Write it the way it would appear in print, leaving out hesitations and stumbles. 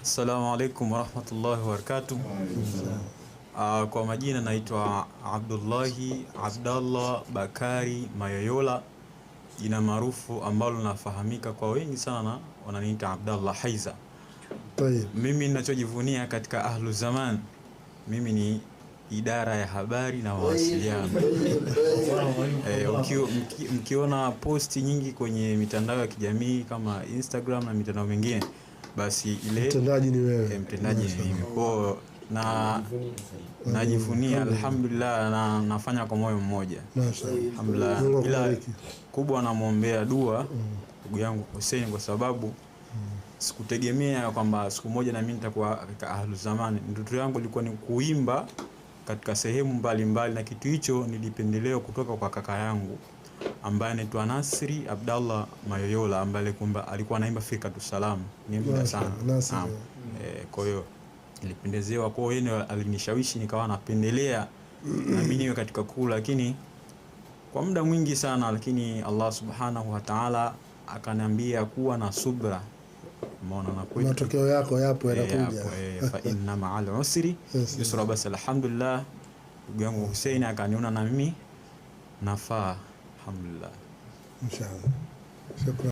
Assalamu alaikum warahmatullahi wabarakatuh. Kwa majina naitwa Abdullahi Abdallah Bakari Mayoyola, jina maarufu ambalo nafahamika kwa wengi sana wananiita Abdallah Haiza. Tayeb. Mimi ninachojivunia katika Ahlu Zaman, mimi ni idara ya habari na mawasiliano. Mkiona posti nyingi kwenye mitandao ya kijamii kama Instagram na mitandao mingine, basi ile Mtendaji ni wewe. Mtendaji ni mimi. Kwa na najivunia, alhamdulillah, na nafanya kwa moyo mmoja. Mashaallah. Alhamdulillah. Mungu Ila akubariki. kubwa namwombea dua ndugu yangu Hussein kwa sababu sikutegemea kwamba siku moja na mimi nitakuwa katika Ahlu Zaman. Ndoto yangu ilikuwa ni kuimba katika sehemu mbalimbali, na kitu hicho nilipendelewa kutoka kwa kaka yangu ambaye anaitwa Nasri Abdallah Mayoyola ambaye alikuwa anaimba Firkatu Salam ni muda sana. Nasri. Naam. Kwa hiyo nilipendezewa, kwa hiyo yeye alinishawishi nikawa napendelea na mimi niwe katika kuu, lakini kwa muda mwingi sana, lakini Allah Subhanahu wa Ta'ala akaniambia kuwa na subra. Umeona, na kwetu Matokeo yako yapo, yanakuja. Yapo, fa inna ma'al usri yusra. Basi alhamdulillah, ndugu yangu Hussein akaniona na mimi nafaa, alhamdulillah. Inshallah. Shukran.